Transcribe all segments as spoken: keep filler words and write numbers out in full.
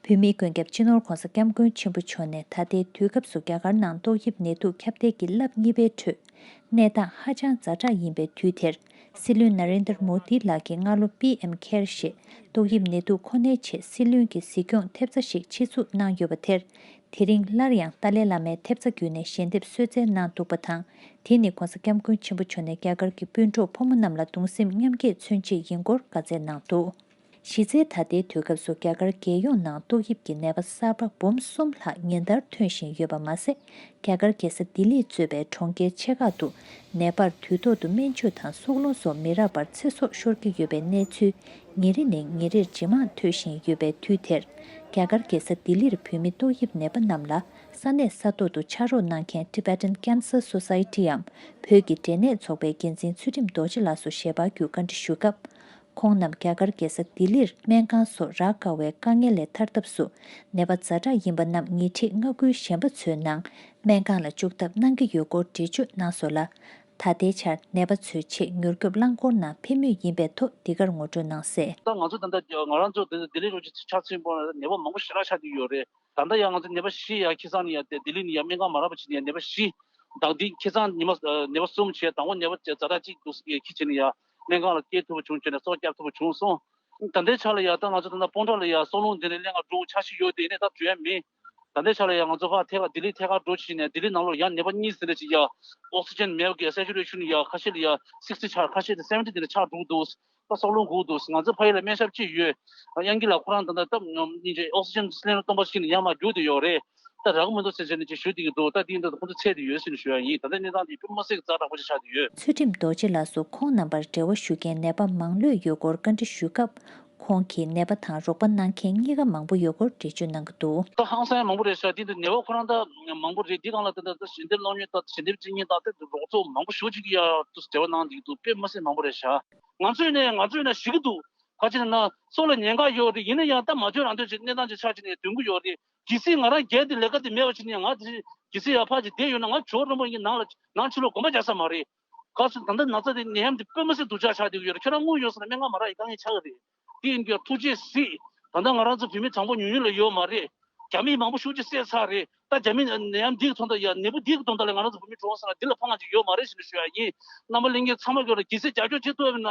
བོད་མིའི་མགོན་སྐྱབས་སྤྱི་ནོར་༧གོང་ས་༧སྐྱབས་མགོན་ཆེན་པོ་མཆོག་ནས་ད་ལྟའི་དུས་སྐབས་སུ་རྒྱ་གར་ནང་ཏོག་དབྱིབས་ནད་དུག་ཁྱབ་གདལ་གྱི་རླབས་གཉིས་པའི་ཁྲོད་གནས་སྟངས་ཧ་ཅང་ཛ་དྲག་ཡིན་པའི་དུས་དེར། སྲིད་བློན་ན་རེན་དར་མོ་དི་ལགས་ཀྱིས་སྔ་ལོ་པི་ཨེམ་ཁེར་ཞེས་ཏོག་དབྱིབས་ནད་དུག་ཁོ་ནའི་ཆེད་སྲིད་བློན་གྱི་གཟིགས་སྐྱོང་ཐེབས་རྩ་ཞིག་ཆེད་འཛུགས་གནང་ཡོད་པ་དེར། དེ་རིང་སླར་ཡང་ཏཱ་ལའི་བླ་མའི་ཐེབས་རྩ་བརྒྱུད་ནས་ཞལ་འདེབས་གསོལ་སྩལ་གནང་འདུག་པ་དང་། དེ་ནི་༧གོང་ས་༧སྐྱབས་མགོན་ཆེན་པོ་མཆོག་ནས་རྒྱ་གར་གྱི་སྤུན་གྲོགས་ཕོ་མོ་རྣམས་ལ་གདུང་སེམས་མཉམ་སྐྱེད་མཚོན་ཆེད་ཡིན་སྐོར་བཀའ་སྩལ་གནང་འདུག་གཞི་རྩའི་ད་ལྟའི་དུས་སྐབས་སུ་རྒྱ་གར་རྒྱལ་ཡོངས་ནང་ཏོག་དབྱིབས་ཀྱི་ནད་པ་གསར་པ་འབུམ་གསུམ་ལྷག་ཉིན་ལྟར་ཐོན་བཞིན་ཡོད་པ་མ་ཟད། རྒྱ་གར་རྒྱལ་ས་ལྡི་ལི་གཙོས་པའི་གྲོང་ཁྱེར་ཆེ་ཁག་ཏུ་ནད་པར་དུས་ཐོག་ཏུ་སྨན་བཅོས་དང་སྲོག་རླུང་སོགས་མི་རག་པར་ཚེ་སྲོག་ཤོར་གྱི་ཡོད་པའི་གནས་ཚུལ་ཉིན་རེ་ནས་ཉིན་རེར་ཇེ་མང་ཐོན་བཞིན་ཡོད་པའི་དུས་དེར། རྒྱ་གར་རྒྱལ་ས་ལྡི་ལིར་བོད་མི་ཏོག་དབྱིབས་ནད་པ་རྣམས་ལ་ས་གནས་ས་ཐོག་ཏུ་ཕྱག་རོགས་གནང་མཁན་Tibetan Cancer Society འམ་བོད་ཀྱི་འབྲས་ནད་ཚོགས་པའི་འགན་འཛིན་ཚུལ་ཁྲིམས་རྡོ་རྗེ་ལགས་སུ་ཞལ་པར་བརྒྱུད་བཀའ་འདྲི་ཞུ་སྐབས། ཁོང་རྣམས་རྒྱ་གར་རྒྱལ་ས་ལྡི་ལིར་སྨན་ཁང་སོགས་རག་དཀའ་བའི་དཀའ་ངལ་ལས་ཐར་ཐབས་སུ། ནད་པ་ཛ་དྲག་ཡིན་པ་རྣམས་ཉལ་ཁྲི་ལྔ་དགུའི་གཞན་པ་ཚོའི་ནང་སྨན་ཁང་ལ་བཅུག་ཐབས་གནང་གི་ཡོད་སྐོར་འགྲེལ་བརྗོད་གནང་སོང་ལ། ད་ལྟའི་ཆར་ནད་པ་ཚོའི་ཆེད་མྱུར་སྐྱོབ་རླངས་འཁོར་ནང་ཕེབས་མུས་ཡིན་པའི་ཐོག་འདི་གར་ངོ་སྤྲོད་གནང་གསལ། ད་ང་ཚོ་ད་ལྟ་ང་རང་ཚོ་ལྡི་ལི་རུ་ཆ་ཚུན་པོ་ནད་པ་མང་པོ་ཞེ་དྲག་ཆགས་ཀྱི་ཡོད་རེད། ད་ལྟ་ཡང་ང་ཚོ་ནད་པ་བཞི་ཡ་ཁེ་སང་ནས་ཡ་ལྡི་ལི་ནས་ཡ་སྨན་ཁང་མ་རག་པ་བྱས་ནས་ཡ་ནད་པ་བཞི། བདག་འདི་ཁེ་སང་ཉི་མ་ནད་པ་གསུམ་བྱས། དང་པོ་ནད་པ་ཛ་དྲག་གཅིག་འདུག་ཁྱི་བྱས་ནས་ཡ་སྨན་ཁང་ལ་སྐྱེལ་ཐུབ་པ་བྱུང་བྱས་ནས་སྲོག་སྐྱབས་ཐུབ་པ་བྱུང་སོང་། ད་ལྟའི་ཆ་ལ་ཡ་ད་ང་ཚོ་ད་ལྟ་སྤོན་ཊ་ལ་ཡ་སྲོག་རླུང་འདི་ནས་ལན་འགའ་འགྲོ་འཆར་གཞི་ཡོད་དེ་ནས་ད་བྲོས་ཡ་མེད། ད་ལྟའི་ཆ་ལ་ཡ་ང་ཚོ་ཕར་ཐད་ཀར་ལྡི་ལི་ཐད་ཀར་འགྲོ་བྱས་ནས་ལྡི་ལི་ནང་ལོགས་ཡ་ནད་པ་གཉིས་ཟིན་རེ་ཅིག་ཡ་ཨོག་སི་ཇན་མེད་པ་གི་སེ་ཅུ་རེ་ཤན་ཡ་ཁ་ཤས་ལ་ཡ་སིག་སི་ཊི་ཆགས། ཁ་ཤས་དེ་སེ་བེན་ཊི་དེ་འདྲ་ཆགས་འགྲོ་འདུག་ད་སྲོག་རླུང་འགུག་འདུག་ང་ཚོ་ཕ་ཡུལ་ལ་སྨན་ཞབས་གཅིག་ཡོད། གཡང་སྐྱིད་ལགས་ཁོ་རང་ད་ལྟ་སྟབས་ཉོམ་སྙིང་རྗེ་ཨོག་སི་ཇན་སླེབས་ན་སྟོང་པ་ཞིག་ནས་ཡར་མར་རྒྱུགས་བསྡད་ཡོད་རེད། ད་རག་གི་མི་འདུག་ཟེར་བྱས་ནས་ཅིག་ཞུ་བསྡད་ཀྱི་འདུག་ད་དེ་ཡིན་དུས་ཁོང་ཚོ་ཚད་དེ་ཡོད་ཟེར་ནས་ཞུ་ཡ་ཡིན། ད་ལྟ་གནས་སྟངས་དེ་དཔེ་མ་སྲིད་ཀྱི་ཛ་དྲག་པོ་ཅིག་ཆགས་བསྡད་ཡོད། ཚུལ་ཁྲིམས་རྡོ་རྗེ་ལགས་སུ་ཁོང་རྣམ་པར་འབྲེལ་བ་ཞུ་མཁན་ནད་པ་མང་ལོས་ཡོད་སྐོར་བཀའ་འདྲི་ཞུས་སྐབས། ཁོང་གིས་ནད་པ་དང་རོགས་པ་གནང་མཁན་གཉིས་ཀ་མང་པོ་ཡོད་སྐོར་འགྲེལ་བརྗོད་གནང་གི་འདུག་ད་ཧང་སང་ཡ་མང་པོ་རེད་ཤག་དེ་འདྲ་ནད་པ་ཁོ་རང་ད་མང་པོ་རེད། འདི་སྒང་ལ་ད་ད་ད་ཞལ་འདེབས་གནང་མཁན་དང་ཞལ་འདེབས་བྱེད་མཁན་དང་དེ་འདྲ་རོགས་ཚོགས་མང་པོ་ཞེ་པོ་ཅིག་གིས་ཡ་འདུག་འབྲེལ་བ་གནང་བསྡད་ཀྱི་འདུག་དཔེ་མ་སྲིད་མང་པོ་རེད་ཤག་ང་ཚོས་ནས་ང་ཚོས་ནས་ཞུ་གི་འདུག་ག་ཅི་ན་ན་སྲོག་ལ་ཉེན་ཁ་ཡོད་རེད། ཡིན་ན་ཡང་ད་མ་འཇོན་རང་འདོད་ཅིག་གནས་སྟངས་ཅིག་ཆགས་ཀྱི་ནས་དོན་གྱི་ཡོད་རེད། གལ་སྲིད་ང་རང་རྒྱལ་དེ་ལས་ཀ་དེ་མེད་པ་ཅིག་ནས་ང་དེ་གལ་སྲིད་ཡར་ཕར་ཅིག་བསྡད་ཡོད་ན་ང་ཇོ་རིན་པོ་ཆེ་ནང་ལ་ནང་ཕྱི་ལོགས་དགོངས་པ་རྒྱག་ས་མ་རེད། ག་སོང་ད་ལྟ་ན་ཚ་དེ་ནད་ཡམས་དེ་དཔེ་མ་སྲིད་སྡུག་ཅག་ཆགས་བསྡད་ཀྱི་ཡོད་རེད། ཁྱོད་རང་དངུལ་ཡོད་ཟེར་ན་སྨན་ཁང་མ་རག་ཡི་དཀའ་ངལ་ཆགས་ཀྱི་རེད། དེ་ཡིན་དུས་ཐུགས་རྗེ་གཟིགས། ད་ལྟ་ང་རང་ཚོ་བོད་མི་གྲངས་འབོར་ཉུང་ཉུང་ལ་ཡོད་མ་རེད། རྒྱ་མི་མང་པོ་ཤུགས་ཀྱིས་བསད་ཚར་རེད། ད་རྒྱ་མི་ནད་ཡམས་འདིའི་དོན་དག་ཡ་ནད་འབུ་འདིའི་དོན་དག་ལ་ང་རང་ཚོ་བོད་མི་གྲོངས་ས་ལ་འདི་ལ་ཕངས་ཅིག་ཡོད་མ་རེད་ཟེར་ནས་ཞུ་ཡ་ཡིན། རྣམ་པ་ལྷན་རྒྱས་ཚང་མ་གིས་ལ་གལ་སྲིད་རྒྱབ་སྐྱོར་བྱེད་ཐུབ་པ་ཡིན་ན་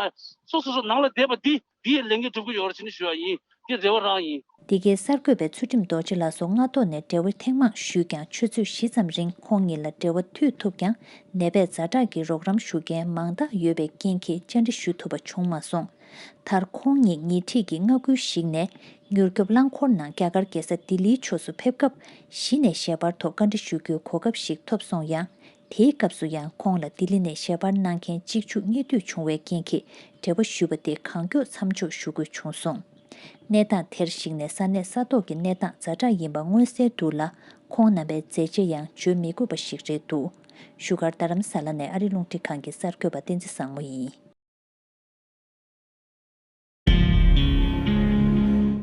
སོ་སོ་སོ་ནང་ལ་བསྡད་པ་འདི་འདི་ཡི་ལས་འགན་སྒྲུབ་ཀྱི་ཡོད་རེད་ཟེར་ནས་ཞུ་ཡ་ཡིན། འདི་རེ་བ་རང་ཡིན། འདི་གའི་གསར་འགོད་པས་ཚུལ་ཁྲིམས་རྡོ་རྗེ་ལགས་སུ་སྔ་ཐོག་ནས་འབྲེལ་བ་ཐེངས་མང་ཞུས་ཀྱང་ཆུ་ཚོད་བཞི་ཙམ་རིང་ཁོང་ཉིད་ལ་འབྲེལ་བ་མཐུད་ཐུབ་ཀྱང་ནད་པས་ཛ་དྲག་གི་རོགས་རམ་ཞུ་མཁན་མང་དག་ཡོད་པའི་རྐྱེན་གྱིས་བཅར་འདྲི་ཞུ་ཐུབ་པ་བྱུང་མ་སོང་། མཐར་ཁོང་ཉིད་ཉལ་ཁྲི་གི་མངའ་ཁུལ་ཞིག་ནས་མྱུར་སྐྱོབ་རླངས་འཁོར་ནང་རྒྱ་གར་རྒྱལ་ས་ལྡི་ལིའི་ཕྱོགས་སུ་ཕེབས་སྐབས་གཞི་ནས་ཞལ་པར་ཐོག་བཀའ་འདྲི་ཞུ་རྒྱུའི་གོ་སྐབས་ཤིག་ཐོབ་སོང་ཡང་། དེའི་སྐབས་སུ་ཡང་ཁོང་ལ་ལྡི་ལི་ནས་ཞལ་པར་གནང་མཁན་གཅིག་མཇུག་གཉིས་མཐུད་བྱུང་བའི་རྐྱེན་གྱིས་འབྲེལ་བ་ཞུས་པ་དེ་གང་མགྱོགས་མཚམས་འཇོག་ཞུ་དགོས་བྱུང་སོང་། གནས་སྟངས་དེར་གཞིགས་ནས་ས་གནས་ས་ཐོག་གི་གནས་སྟངས་ཛ་དྲག་ཡིན་པ་མངོན་གསལ་འདུག་ལ། ཁོང་རྣམ་པའི་མཛད་རྗེས་ཡང་བརྗོད་མི་དགོས་པ་ཞིག་རེད་འདུག་བཞུགས་སྒར་རྡ་རམ་ས་ལ་ནས་ཨ་རི་རླུང་འཕྲིན་ཁང་གི་གསར་འགོད་པ་བསྟན་འཛིན་བཟང་མོ་ཡིན།